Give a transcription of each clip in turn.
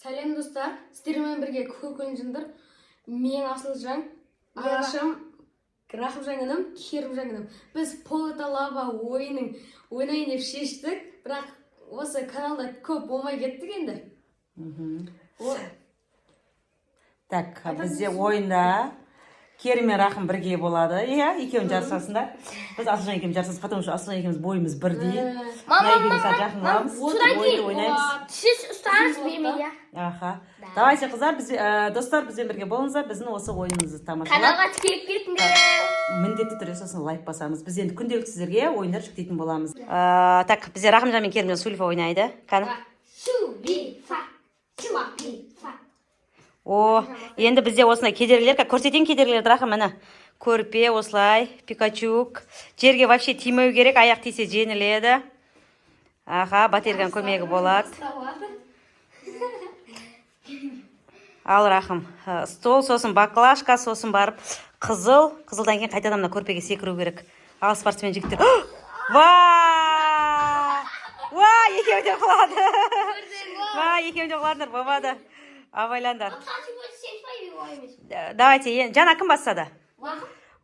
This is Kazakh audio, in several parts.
Сәлем, достар! Сіздермен бірге Көкөнжындар. Мен Асылжан, ағашым Рахымжан інім, Керімжан інім. Біз Пол это лава ойынын ойнайын деп шештік, бірақ осы каналда көп болмай кеттік енді. Так, бізде ойында Керім мен Рахым бірге болады, иә, екеуің жарысасыңдар. Біз Асылжан екеуміз жарысамыз, потому что Асылжан екеуміз бойымыз бірдей. Мына екеуміз сәл жақын боламыз. Содан Ойынды ойнаймыз. Сіз ұстаңыз менімен, иә. Аха, давайте, қыздар, біз, достар, бізбен бірге болыңыздар, біздің осы ойынымызды тамашалап. Каналға тіркеліп кетіңдер. Міндетті түрде, сосын лайк басамыз. Біз енді күнделікті сіздерге ойындар жүктейтін боламыз. Так, бізде Рахымжан мен Керімжан Сулифа ойнайды. Кәні. Сулифа. Сулифа. О, енді бізде осындай кедергілер. Көрсетейін кедергілерді, Рахым. Міне, көрпе, осылай пикачук. Жерге вообще тимеу керек, аяқ тисе, жеңіледі. Аха, батерганың көмегі болады. Ал, Рахым, стол, сосын баклажка, сосын барып қызыл, қызылдан кейін қайтадан мына көрпеге секіру керек. Ал, спортсмен жігіттер! Ва, ва, екеуі де құлады! Ва, екеуі де құладыңдар, болмады, абайлаңдар. Давайте, жаңа кім бастады?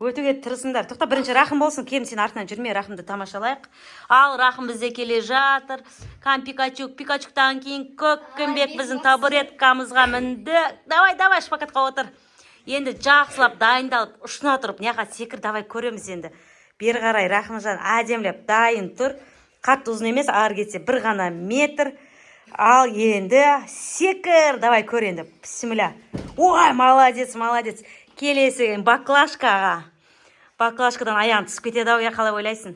Өтуге тырысыңдар. Тоқта, бірінші Рахым болсын. Кем, сен артынан жүрме, Рахымды тамашалайық. Ал, Рахым бізде келе жатыр. Кам пикачук, пикачуктан кейін Көккімбек біздің табуреткамызға мінді. Давай, давай, шпагатқа отыр. Енді жақсылап дайындалып, ұшына тұрып, мына секір, давай, көреміз енді. Бері қарай Рахымжан әдемілеп дайын тұр. Қатты ұзын емес, ары кетсе бір ғана метр. Ал енді секір, давай, көр енді. Бісміллә. Ой, молодец, молодец. Келесі баклажкаға. Баклажкадан аяғың түсіп кетеді ау, иә, қалай ойлайсың?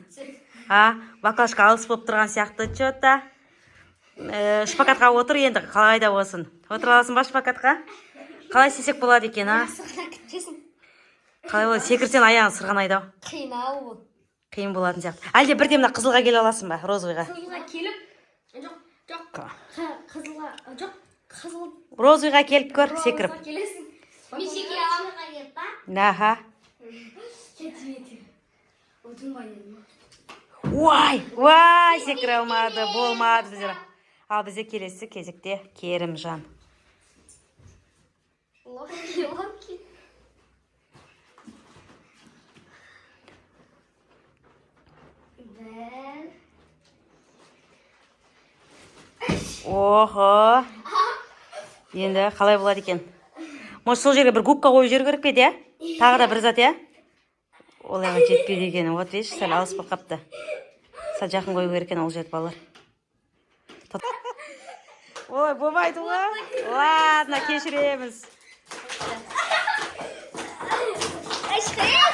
А, баклажка алыс болып тұрған сияқты че-то. Шпагатқа отыр енді, қалай да болсын. Отыра аласың ба шпагатқа? Қалай істесек болады екен, а? Сырғанап кетесің. Қалай болады? Секірсең, аяғың сырғанайды ау. Қиын ау бұл. Қиын болатын сияқты. Әлде бірден мына қызылға келе аласың ба, розовыйға? Қызылға келіп, жоқ, жоқ, қызылға, жоқ, қызыл. Розовыйға келіп көр, секіріп. Розовыйға келесің. Мен секіре аламын. Аха. Кетіп ұтылмай дедім. Уай, уай, секіре алмады, болмады біздер. Ал бізде келесі кезекте Керімжан. Ловкий, ловкий. Бір. Охо. Енді қалай болады екен? Может, сол жерге бір губка қойып жіберу керек пе еді, иә? Тағы да бір зат, иә? Ол аяғы жетпейді екен. Вот видишь, сәл алыс болып қапты. Сәл жақын қою керек екен ол жерді, балалар. Ой, болмайды ғой. Ладно, кешіреміз.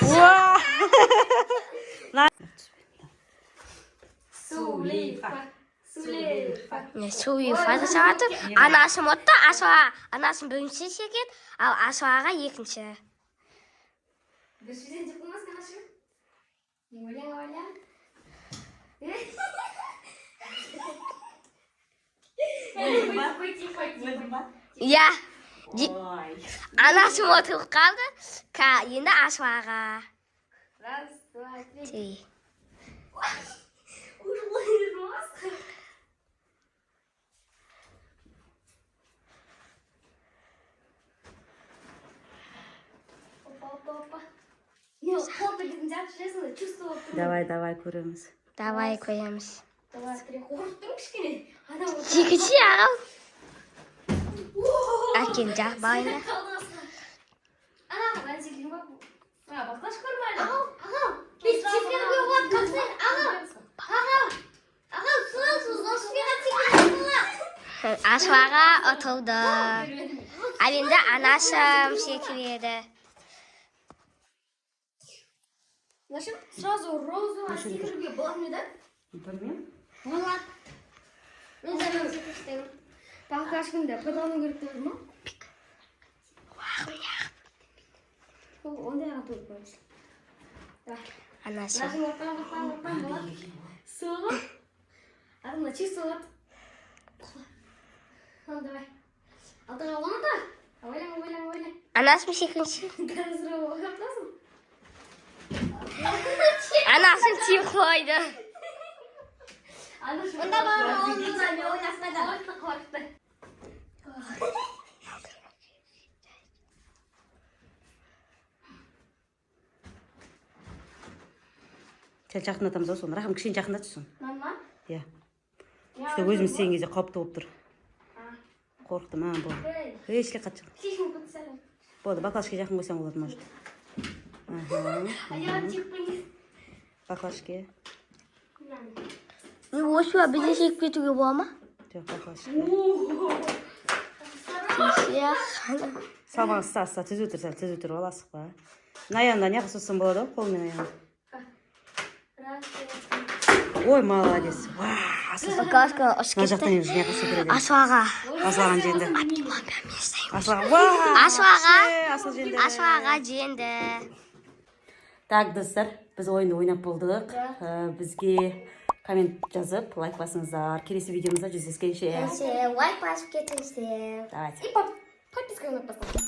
Уа! Сулифа. Сулифа. Сулифа жасап жатыр. Анасым отты, Асыл, анасым бірінші секірді, ал Асыл аға екінші. Бір сөзден деп қоймасын, ағашым. Ойла, ойла. Иә. Анасым отырып қалды. Енді Асыл аға. Раз, два, три. Три. Уже ойламас. Опа, опа, опа. Не, қолды дейтін сияқты жүресің, чувствовать тұрмын. Давай, давай, көреміз. Давай көреміз. Два, три. Қорқып тұрмын кішкене. Ана отыр. Секірші, ағам. Әкем жақ байына. Ана, мен секірейін ба? А, баклажка бар ма әлі? Ағам, біз секіруге болады, қалсай. Ағам, ағам, ағам, сразу розовыйға секіруге болады. Асыл аға ұтылды. Ал енді анашым секіреді. Нашим сразу розовый секіруге болады ма, да? Білмеймін. Болады. Мен жаңа секірдім. Баклажканы пайдалану керек деп ма? Ол ондайға толып қойыңыз. Давай. Анашым. Нашим ортан, ортан, ортан болады. Соғы. Адамда чувство болады. Ал, давай. Алдыға оны да. Ойлан, ойлан, ойлан. Анашым секірші. Қазір ойлап тұрасың. Анашым тиіп қойды. Онда бар, онда мен ойнасына. Қорықты, қорықты. Сәл жақындатамыз ау соны. Рахым, кішкене жақындатшы соны. Мама. Иә, что өзіміз істеген кезде қауіпті болып тұр. Қорықтым. А, болды. Ей, шіле қатты. Болды, баклажка жақын қойсаң болады, может. Аха. Баклажке. Осы бізде шегіп кетуге бола ма? Жоқ, баклажка. Салмақ ұста, ұста, түзу тұр, сәл түзу тұрып ал, асықпа. Мына аяғында неғып соқсаң болады ғой, қолмен аяғын. Ой, молодец! Уа, Асыл! Баклажка ұшып Мына жақтан кетті. енді неғып секіреді? Асыл аға. Асыл жеңді. Асыл аға, уа! Асыл аға. Асыл жеңді. Асыл аға жеңді. Так, достар, біз ойынды ойнап болдық. Бізге коммент жазып, лайк басыңыздар. Келесі видеомызда жүздескенше. Лайк басып кетіңіздер. Давайте. Подписка на поставь.